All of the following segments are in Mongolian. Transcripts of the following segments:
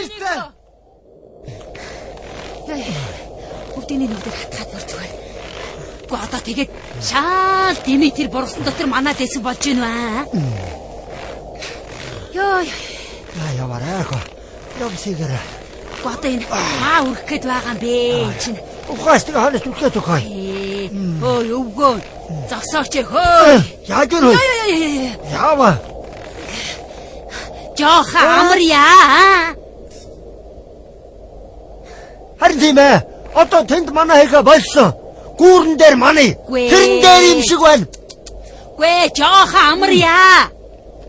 Баяртай. Бүгдийн нүдээр хатгаад бүр зүгээр. Гэхдээ одоо тэгээд шаал дэмий тэр бургасан дотор манад байсан болж гин вэ? Йоо. Аа яваарай хөө. Явсыгаарай. Гэхдээ одоо энэ хаа үрэх гээд байгаа юм бэ чинь? Ухаас тэг ханаас үргээд өгөө. Өө өвгөө. Зогсооч хөө. Яаж өрөө? Яава. Жохон амарья. Харин тийм ээ. Одоо тэнд манай хайгаа болсон. Гүүрэн дээр манай. Тэрэн дээр юм шиг байна. Гүй жохон амарья.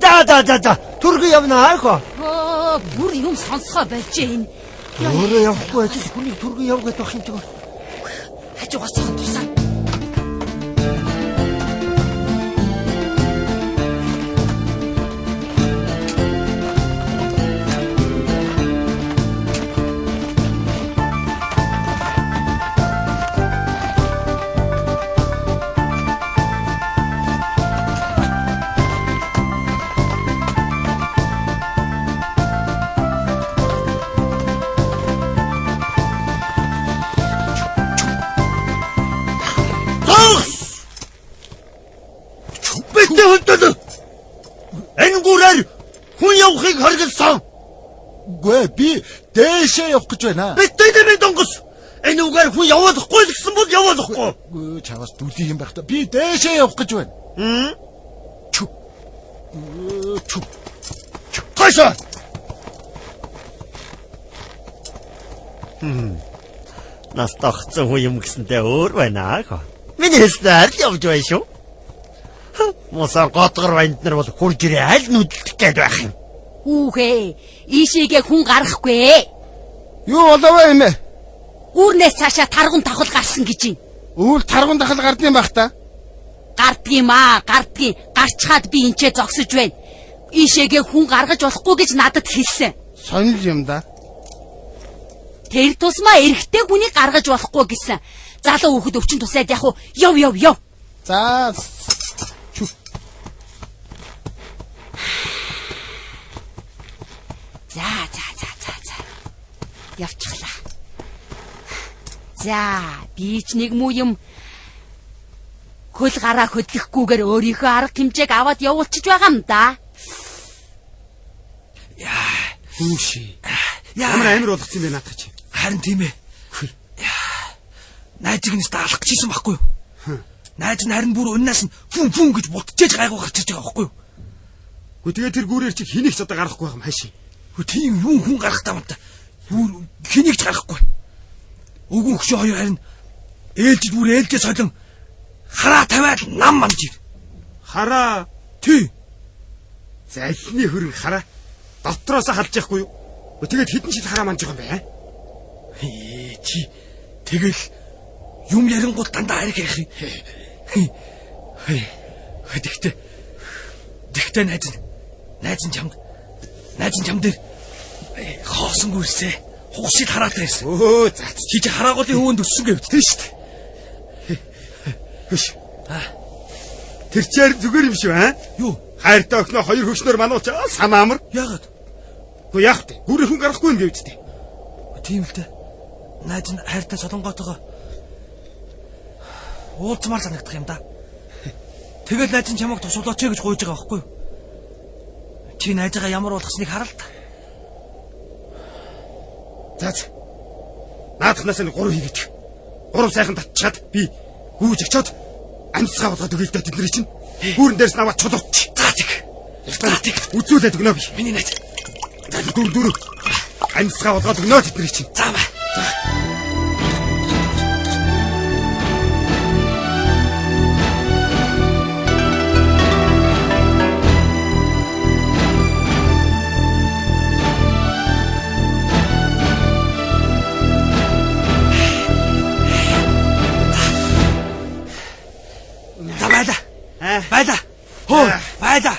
За за за за. Түргэн явна аах. Өө бүр юм сонсгоо болж энэ. Өөрөө явахгүй байж хүнийг түргэн яв гэдэг юм чиг. Хажуугаас цохон тусаа. Энэ гүрээр хүн явахыг хоригдсон. Үгүй би дээшээ явах гэж байна. Битгий би донгос. Энэ үгээр хүн явуулахгүй л гэсэн бол явуулахгүй. Үгүй чаваас дүлий юм байх та. Би дээшээ явах гэж байна. Чү. Чү. Хойшоо. Нас тогтсон хүн юм гэсэнтэй өөр байна аа. Миний хэлснээр л явж байна шүү. Мусан готгор баянд нар бол хурж ирээ аль нүдэлдэх гээд байх юм. Үүхээ, ийшээгээ хүн гарахгүй. Юу болов вэ эмээ? Гүүрнээс цаашаа таргун давхал гарсан гэж юм. Өвөл таргун давхал гардыг байх та. Гардыг аа, гардыг. Гарчхаад би энчээ зогсож байна. Ийшээгээ хүн гаргаж болохгүй гэж надад хэлсэн. Сонир юм да. Тэр тусмаа эрэгтэй хүнийг гаргаж болохгүй гэсэн. Залуу хүүхэд өвчин тусаад яг уу яв яв яв. За. За за за за за. Явчихлаа. За, би ч нэг муу юм хөл гараа хөдлөхгүйгээр өөрийнхөө арга хэмжээг аваад явуулчих байгаа юм да. Яа, хүүши. Ямар амир болгоцсон бэ наадах чи? Харин тийм ээ. Найзыг нь алах гэжсэн байхгүй юу? Найз нь харин бүр өннөөс нь фүн фүн гэж бутчихэж гайгүй гарч ирж байгаа байхгүй юу? Гү тэгээ тэр гүүрээр чи хэнийг ч одоо гаргахгүй юм хайши. Хөө тийм юм хүн гарах таа юм та. Бүр хэнийг ч гаргахгүй. Өвгөн хөшөө хоёр харин ээлжид бүр ээлжээ солон хараа тавиад нам манж ир. Хараа тий. Залхины хөрөнгө хараа дотроос халж яахгүй юу? Тэгээд хэдэн жил хараа манж байгаа юм бэ? Ээ чи тэгэл юм ярингууд дандаа ариг ярих юм. Тэгтээ тэгтээ найз нь чамд дээр хоосонгүй ирсэ. Хугшид хараатай ирсэн. Өө за чи хараагуулын хөвөнд өссөн гэвч тийм шүү дээ. Хөш. Тэр чиэр зүгээр юм шиг аа? Юу? Хайртай охиноо хоёр хөвшнөр манууч санаа амар. Яагаад? Үгүй яах вэ? Гүрэн хүн гарахгүй юм гэвч дээ. Тийм л дээ. Найз нь хайртай солонгоотойгоо уулзмаар санагдах юм да. Тэгэл найз нь чамайг тусуулаач гэж гуйж байгаа байхгүй юу? Чи найзгаа ямар болгосныг харал та. За за. Наадхнаас нь 3 хийгээд. 3 сайхан татчаад би гүйж очиод амьсгаа болгоод өгье л дээ тэдний чинь. Гүүрэн дээрс наваад чулууч. За тэг. За тэг. Үзүүлээд өгнө би. Миний найз. За дөрөв дөрөв. Амьсгаа болгоод өгнө тэдний чинь. За ба. За. Байла. Хөө, байла.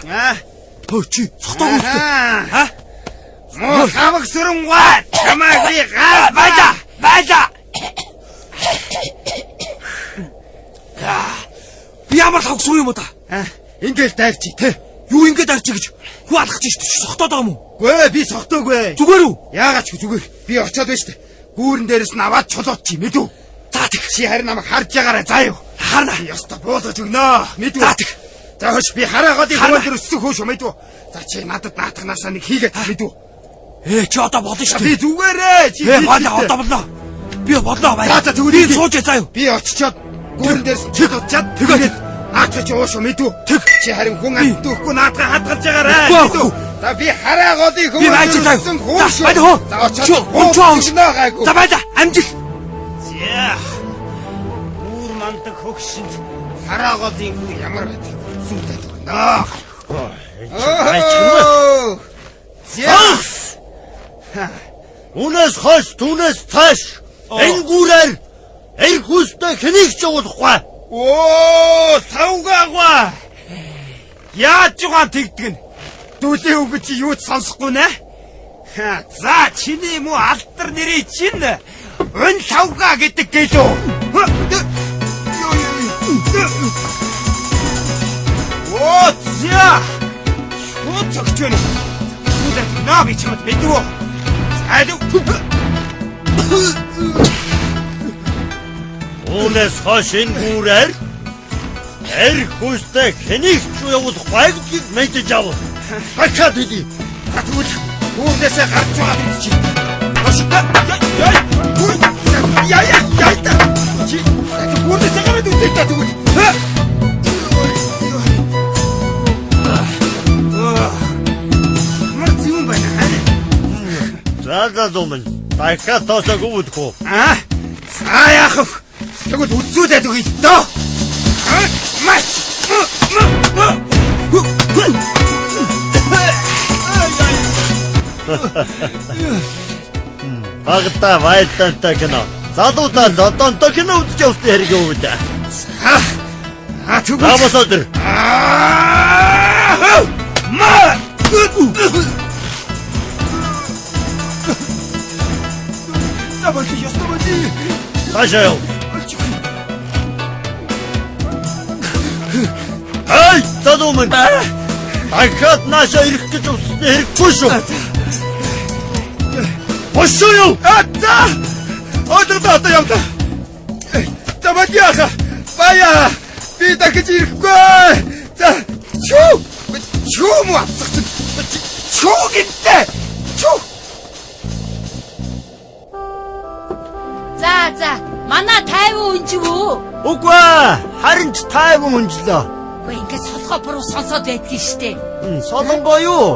Хөө чи цогтоогүй үстэй. Аа? Муу хамаг сүрэнгуй. Чамайг би гар байла. Байла. Би ямар лавгсан юм уу та? Аа, ингээл дайрчи те. Юу ингээд дайрчи гэж? Хүү алхаж шүү дээ. Сохтоод байгаа юм уу? Гүй би сохтоогүй. Зүгээр үү? Яагаад ч зүгээр. Би очиод байна шүү дээ. Гүүрэн дээрээс нь аваад чулууд чи мэдв. За тэг. Чи харин намайг харж байгаарай заа юу. Харна. Би ёстой буулгаж өгнө. Мэдв. За тэг. За хөөш би хараа голын Харна. хөвөн дээр өссөн хөөш мэдв. За чи надад наатахнаасаа нэг хийгээд мэдв. Ээ чи одоо болно шүү Би дээ. зүгээрээ чи Ээ болно одоо болно. Би болно баяр. За, за, тэгвэл би би- сууж заа юу. Би очичоод гүүрэн дээрээс нь чулуучаад тэгээд наатах чи ууш мэдв. Тэг. Чи харин хүн амт өгөхгүй наатахаа хадгалж байгаарай. Үгүй, Мэдв. үгүй. За би хараа голын Би хөвөн байж дээр заа юу. өссөн хөөш. За баяр хөө. За очиод Чи унчаа унш. өгнө гайгүй. За баяр амжилт. За. Үүр мандаг хөгшинд хараа голын хүн ямар байдаг сүнтэй өгнө. Айчмаа. За. Үнээс хойш түүнээс цааш энэ гүрээр эр хүстэй хэнийг ч явуулахгүй. Оо, тавгаагаа. Яаж югаан тэгдэг нь? Дүлийн үг чи юу ч сонсохгүй нэ? Ха, За, чиний муу алдар нэрийг чинь Ун тавгаа гэдэг гэлөө. Оо, за. Шууд цогч байна. Сүлээд наа би чамд мэдв. Зайлв. Үүнээс хойш энэ гүрээр эр хүстэй хэнийг ч явуулахгүй гэдгийг мэдэж ав. Дахиад хэлье. За тэгвэл гүүрнээсээ гарч байгаа юм чи. Яа яа яа яа та. Чи гүүрнээсээ гараад үзээ та тэгвэл. Мар зүүн байна. За за зумэн. Дахиад тоосоо гүвдэх үү? Аа. За яах вэ? Тэгвэл үзүүлээд өгье дөө. Мач. Багта вайлтантай кино. Залуудаа зодонтой кино үзэж явсан хэрэг юу вэ? Аа тэгвэл. Намаас өдөр. Аа! Ма! За болж ёстой болж. Цаашаа яв. Эй, залуу минь. Дахиад наашаа ирэх гэж үссэн хэрэггүй шүү. Бошоо юу? А за! Ойлголоо одоо явлаа. За мадяха. Баяа. Би дахиж ирэхгүй. За чүү. Чүү мө авсах чинь. Чүү гэдээ. Чүү. За за манай 50 үнжив үү? Үгүй ээ, харин ч 50 хүнжлөө. Үгүй ингээд солгоо буруу сонсоод байдгийг штэ. Солонгоо юу?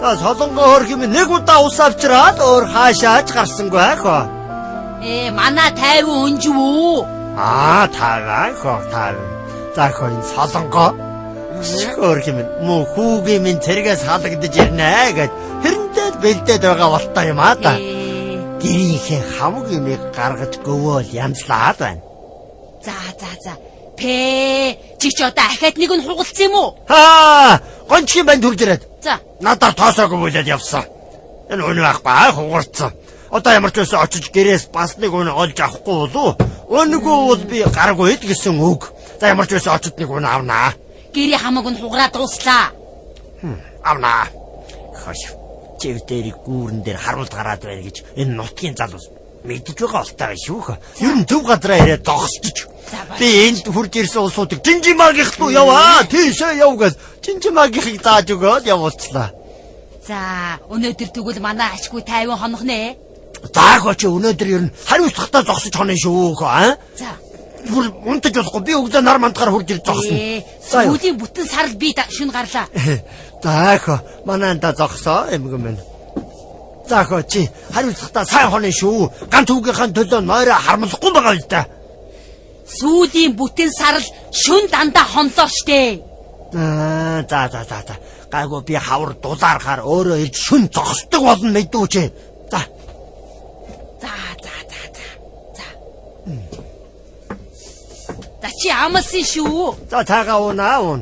За солонгоо хөрх юм нэг удаа ус авчраад өөр хаашаач гарсангүй аах. Ээ манай 50 үнжив үү? Аа 50 хөө 50. За хөө энэ солонгоо хөрх юм мөн хүүгийн минь цэргээс халагдаж ирнэ гэд хэрэндээ бэлдээд байгаа болтой юм аа да. Ээ Гэрийнхээ хамаг юмыг гаргаж гөвөөл янзлаад байна. за за за. Пэ чи ч одоо ахаад нэг нь хугалцсан юм уу? Хаа гончгийн банд хурж ирээд За надаар тоосоо гөвөөлээд явсан. Энэ үнэ байхгүй хугарцсан. Одоо ямар ч байсан очиж гэрээс бас нэг үнэ олж авахгүй болов уу? Үнэгүй бол би гаргүй хэд гэсэн үг. За ямар ч байсан очиж нэг үнэ авнаа. гэрийн хамаг нь хугараа дууслаа. Авнаа. Хаш. Чив дээрийг гүүрэн дээр харуулт гараад байна гэж энэ нутгийн залуус мэдж байгаа болтой байх шүү. Ер нь зөв газараа ирээд зогсчих. За, баярлалаа. Би энд хурж ирсэн улсуудыг жинжимаагийнх руу яваа. Тийшээ яв гэж жинжимаагийнхыг зааж өгөөд явуулчлаа. За өнөөдөр тэгвэл манай ачгүй 50 хонох нэ. За хөө чи өнөөдөр ер нь хариуцлагатай зогсож хонно шүү хөө аа. За Бүр унтаж болохгүй би өглөө нар мандахаар хурж ирж зогсно. Ээ, За юу. сүүлийн бүтэн сар л би шүн гарлаа. За хөө манай анда зогсоо эмгэн минь. За хөө чи хариуцлагатай сайн хонно шүү. Ганц хүүгийнхээ төлөө нойроо харамлахгүй байгаа юм да. Сүүлийн бүтэн сар л шүн дандаа хонлоо штэ. Аа, За за за за. Гайгүй би хавар дулаархаар өөрөө ирж шүн зогсдог болно мэдүү чи. За За за за за. За. За чи амлсан шүү. за цаагаа уунаа уун.